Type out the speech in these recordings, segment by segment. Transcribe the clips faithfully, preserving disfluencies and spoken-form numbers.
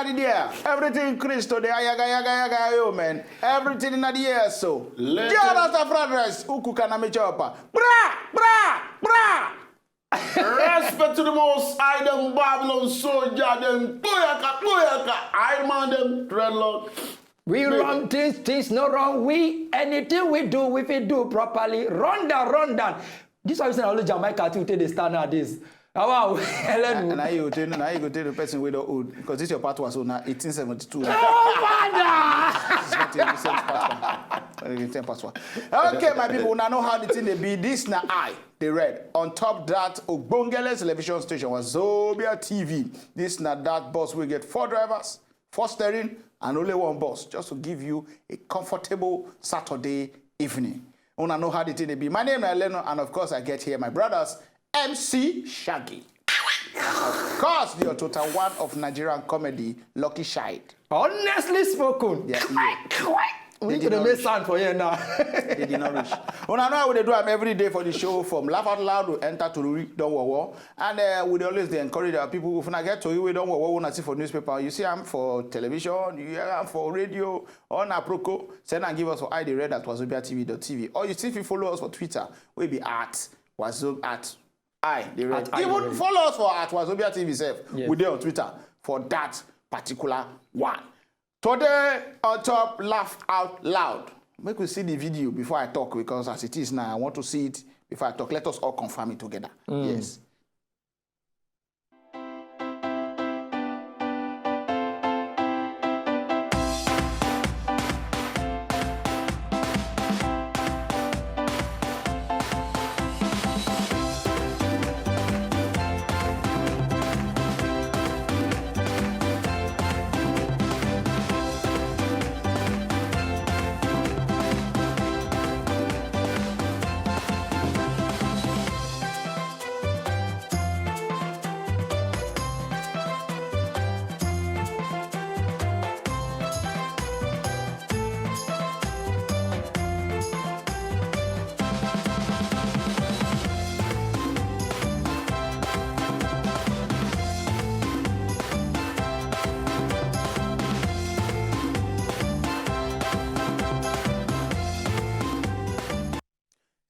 There, everything increase today. Ayaga, yaga, yaga, yo, man. Everything in the air, so. Let Jah it Rasta fried rice, uku kanami chopper. Bra, bra, bra. Respect to the Most High, them Babylon soldier, them boyaka, boyaka, Iron Man, them dreadlock. We Big. Run things, things no wrong. We, anything we do, we fit do properly. Run down, run down. This one is not only Jamaica too, take the stand nowadays. Ah, wow. Hello. And now you tell, now you go tell the person we don't old because this your part was on eighteen seventy-two. Oh, father! This is not a recent part. Recent part. Okay, my people, now know how the thing they be. This now I, the red. On top that, Ogbongele television station was Zobia T V. This now that bus will get four drivers, four steering, and only one bus, just to give you a comfortable Saturday evening. Una know how the thing they be. My name is Leno, and of course, I get here my brothers, M C Shaggy. Of course, the total one of Nigerian comedy, Lucky Shide. Honestly spoken. Yeah, yeah. We They need did to not make reach. Sound for here now. They did not reach. Una know how they do am every day for the show, from laugh out loud to enter to read, don't war war. And uh, we dey always dey encourage our people. If una get to you, we don't war war. Una see for newspaper, you see am for television, you hear am for radio, on Aproko, send and give us for I the red at wazobia T V dot T V. Or you see if you follow us for Twitter, we be at Wazob at I the red. At I the Even red. Follow us for at Wazobia T V self. Yes. We dey on Twitter for that particular one. Today on top, laugh out loud. Make we see the video before I talk, because as it is now, I want to see it before I talk. Let us all confirm it together. Mm. Yes.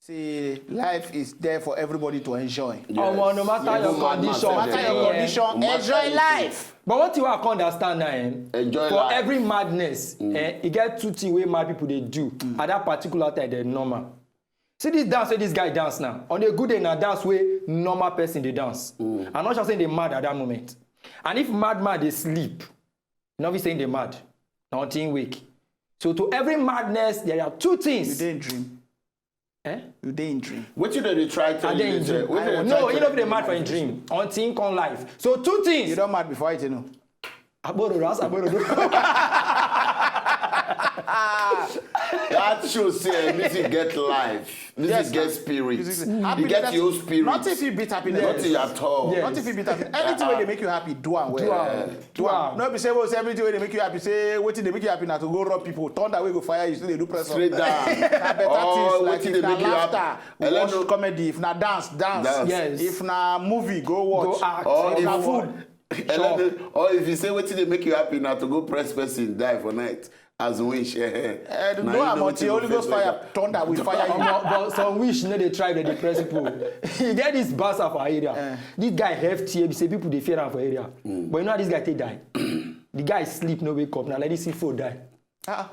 See, life is there for everybody to enjoy. Yes. Omo, no matter your condition. No matter your condition, enjoy life. But what you want to understand now, eh? Enjoy life. For every madness, eh, you get two things wey mad people dey do at that particular time, dem normal. See this dance wey this guy dance now. On a good day, na dance wey normal person dey dance. I'm not sure say they mad at that moment. And if madman dey sleep, you no fit say they mad. Nothing wake. So to every madness, there are two things. You dey in dream. Eh? You dey in dream. Wetin dem dey try tell you? Wetin dem dey try tell you? No, he no fit dey mad for him dream until he come life. So two things. You don mad before, you know. Agboro, that's Agboro. That shows say music get life. Music get spirit. You get your own spirit. Nothing fit beat happiness. Nothing at all. Yes. Nothing fit beat happiness. Anything wey dey make you happy, do am well. Do am. Do am. No be say, oh, say everything wey dey make you happy, say wetin dey make you happy na to go rob people. Thunder wey go fire you, still dey do press up. Straight down. Na better things like if na laughter, watch comedy. If na dance, dance. Yes. If na movie, go watch. Go act. If na food, chop. Or if you say wetin dey make you happy na to go press person die for night as wish. Eh, no, I'm until Holy Ghost fire, thunder will fire you. But some wish no dey try to depress people. You get this basa for area. This guy have T A B say people dey fear am for area. But you know how this guy take die? The guy sleep, no wake up. Now like this, he fall die. Ah.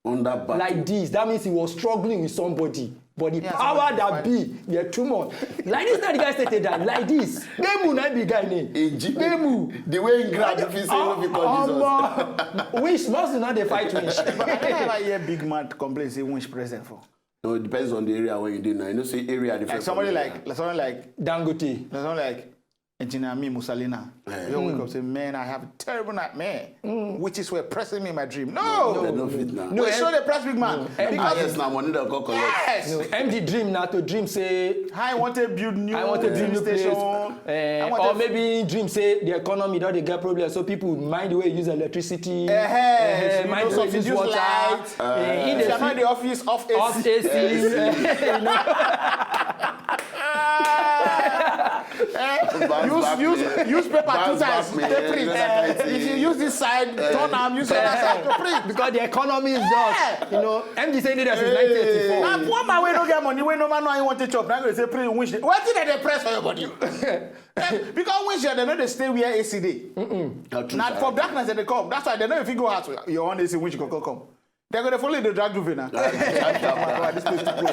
Under battle. Like this, that means he was struggling with somebody. But the power that be, they're too much. Like this, now the guy said that. Like this. Bemu, na be guy name. Bemu. The way he grab, if he say, no, because Jesus. Wish, must not dey fight wish. But I never hear big man complain say wish present for. No, it depends on the area where you dey now. You know, say area different. Like somebody like, like somebody like Dangote. Like somebody like Engineer me, Musalina. You wake up say, man, I have a terrible nightmare. Witches were pressing me in my dream. No, no, no, fit now. No, we show the press big man. Because yes, now money don't go collect. Yes. No, M D dream now to dream say I want to build new, I want to build new station. Eh, or maybe dream say the economy don't dey get problem, so people mind the way you use electricity. Eh, mind the way you use water. Light. Eh, in the office off A C. Off A C. You know? Use, use, use paper two times, take print. If you use this side, turn am, use the other side to print. Because the economy is just, you know, M D say need us since nineteen eighty-four. Na poor man wey no get money, wey no man know how he want to chop, na go say print winch. Wetin dem dey press for your body? Because winch dem no dey stay where A C dey. Na for darkness dem dey come. That's why dem no fit go house. Your own A C winch go come come. They're gonna follow the drag juvenile. This place too cool.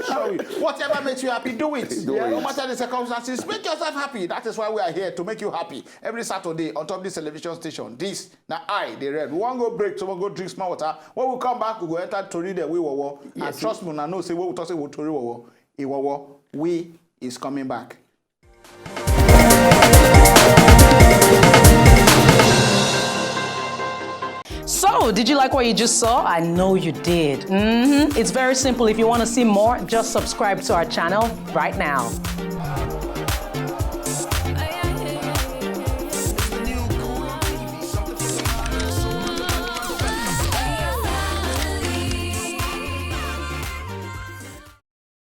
Sorry. Whatever makes you happy, do it. No matter the circumstances, make yourself happy. That is why we are here, to make you happy. Every Saturday on top this television station. This na I, the Red. We wan go break, so we go drink small water. When we come back, we go enter tori the way wowo. And trust me, I know say we will talk say we tori wowo. Iwowo, we is coming back. So, did you like what you just saw? I know you did. Mm-hmm. It's very simple. If you want to see more, just subscribe to our channel right now.